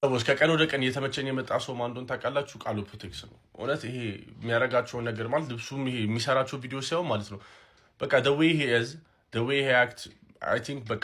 ሰዎች፣ ከቀን ወደ ቀን እየተመቸኝ የመጣ ሰው ማን እንደሆነ ታውቃላችሁ? ቃሉ ፑቲክስ ነው። እውነት ይሄ የሚያደርጋቸውን ነገር ማለት ልብሱም ይሄ የሚሰራቸው ቪዲዮ ሳይሆን ማለት ነው፣ በቃ the way he is, the way he act, I think በቃ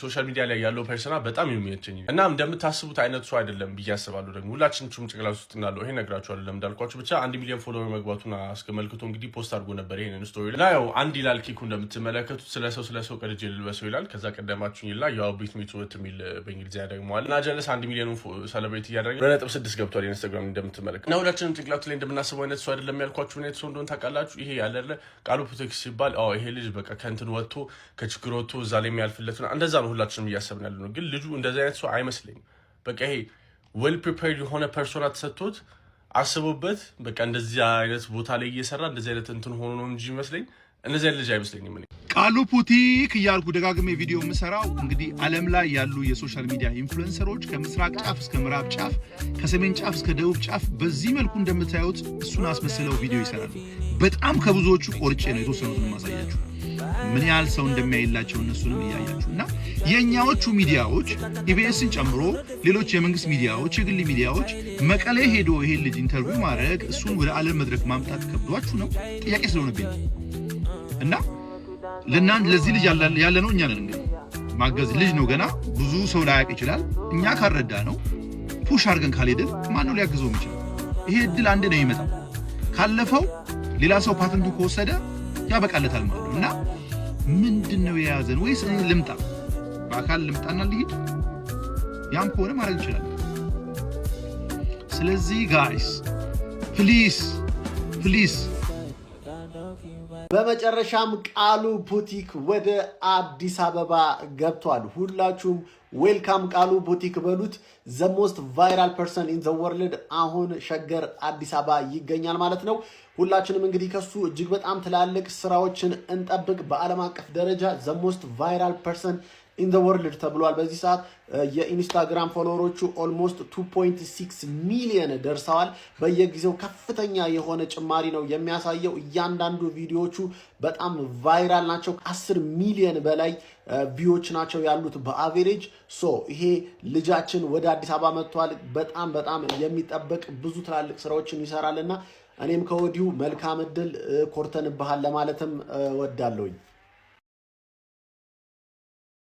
social media ላይ ያለው persona በጣም የሚመቸኝ እና እንደምታስቡት አይነት ሰው አይደለም ብዬ አስባለሁ። ደግሞ ሁላችንም ጭንቅላት ውስጥ እንዳለው ይሄ ነግራችኋለሁ። እንዳልኳችሁ ብቻ 1 ሚሊዮን follower መግባቱን አስመልክቶ እንግዲህ post አድርጎ ነበር ይሄንን story። እና ያው አንድ ይላል ኬኩ እንደምትመለከቱት፣ ስለ ሰው ቀድጄ ልልበሰው ይላል። ከዛ ቀደማችሁኝ ይላል፣ ያው "beat me to it" የሚል በእንግሊዝኛ ደግሞ አለ። እና ጀለስ 1 ሚሊዮኑን celebrate እያደረገ 2.6 ገብቷል ኢንስታግራም እንደምትመለከቱ። እና ሁላችንም ጭንቅላቱ ላይ እንደምናስበው አይነት ሰው አይደለም ያልኳችሁ አይነት ሰው እንደሆነ ታውቃላችሁ። ይሄ ያለ ቃሉ ፑቲክስ ሲባል ይሄ ልጅ በቃ ከእንትን ወጥቶ፣ ከችግር ወጥቶ እዛ ላይ የሚያልፍለት እንደዛ ነው ሁላችንም እያሰብን ያለ ነው። ግን ልጁ እንደዚህ አይነት ሰው አይመስለኝም። በቃ ይሄ well prepared የሆነ persona ተሰጥቶት አስቦበት በቃ እንደዚህ አይነት ቦታ ላይ እየሰራ እንደዚህ አይነት እንትን ሆኖ ነው እንጂ ይመስለኝ እንደዚህ አይነት ልጅ አይመስለኝም። እኔ ቃሉ ፑቲክ እያልኩ ደጋግሜ ቪዲዮ የምሰራው እንግዲህ ዓለም ላይ ያሉ የ social media influencer ኦች ከምስራቅ ጫፍ እስከ ምዕራብ ጫፍ፣ ከሰሜን ጫፍ እስከ ደቡብ ጫፍ በዚህ መልኩ እንደምታዩት እሱን አስመስለው ቪዲዮ ይሰራሉ። በጣም ከብዙዎቹ ቆርጬ ነው የተወሰኑትን ማሳያችሁ፣ ምን ያህል ሰው እንደሚያይላቸው እነሱንም እያያችሁ። እና የእኛዎቹ ሚዲያዎች ኢቢኤስን ጨምሮ ሌሎች የመንግስት ሚዲያዎች፣ የግል ሚዲያዎች መቀሌ ሄዶ ይሄን ልጅ interview ማድረግ፣ እሱን ወደ ዓለም መድረክ ማምጣት ከብዷችሁ ነው? ጥያቄ ስለሆነብኝ እና ለናን ለዚህ ልጅ ያለነው እኛ ነን። እንግዲህ ማገዝ፣ ልጅ ነው ገና፣ ብዙ ሰው ላያውቅ ይችላል። እኛ ካልረዳነው፣ push አድርገን ካልሄድን ማን ነው ሊያግዘው የሚችለው? ይሄ እድል አንዴ ነው የሚመጣው። ካለፈው ሌላ ሰው ፓተንቱ ከወሰደ ያበቃለታል ማለት ነው። እና ምንድን ነው የያዘን? ወይስ እኔ ልምጣ፣ በአካል ልምጣና ልሂድ? ያም ከሆነ ማድረግ ይችላል። ስለዚህ guys, please, please። በመጨረሻም ቃሉ ቡቲክ ወደ አዲስ አበባ ገብቷል። ሁላችሁም "Welcome ቃሉ ቡቲክ" በሉት። The most viral person in the world አሁን ሸገር አዲስ አበባ ይገኛል ማለት ነው። ሁላችንም እንግዲህ ከሱ እጅግ በጣም ትላልቅ ስራዎችን እንጠብቅ። በዓለም አቀፍ ደረጃ the most viral person in the world ተብሏል። በዚህ ሰዓት የኢንስታግራም follower ኦቹ almost 2.6 ሚሊየን ደርሰዋል። በየጊዜው ከፍተኛ የሆነ ጭማሪ ነው የሚያሳየው። እያንዳንዱ ቪዲዮዎቹ በጣም viral ናቸው። 10 ሚሊየን በላይ view ዎች ናቸው ያሉት በ average። So ይሄ ልጃችን ወደ አዲስ አበባ መጥቷል። በጣም በጣም የሚጠበቅ ብዙ ትላልቅ ስራዎችን ይሰራል እና እኔም ከወዲሁ መልካም እድል፣ ኮርተንብሃል ለማለትም እወዳለሁኝ።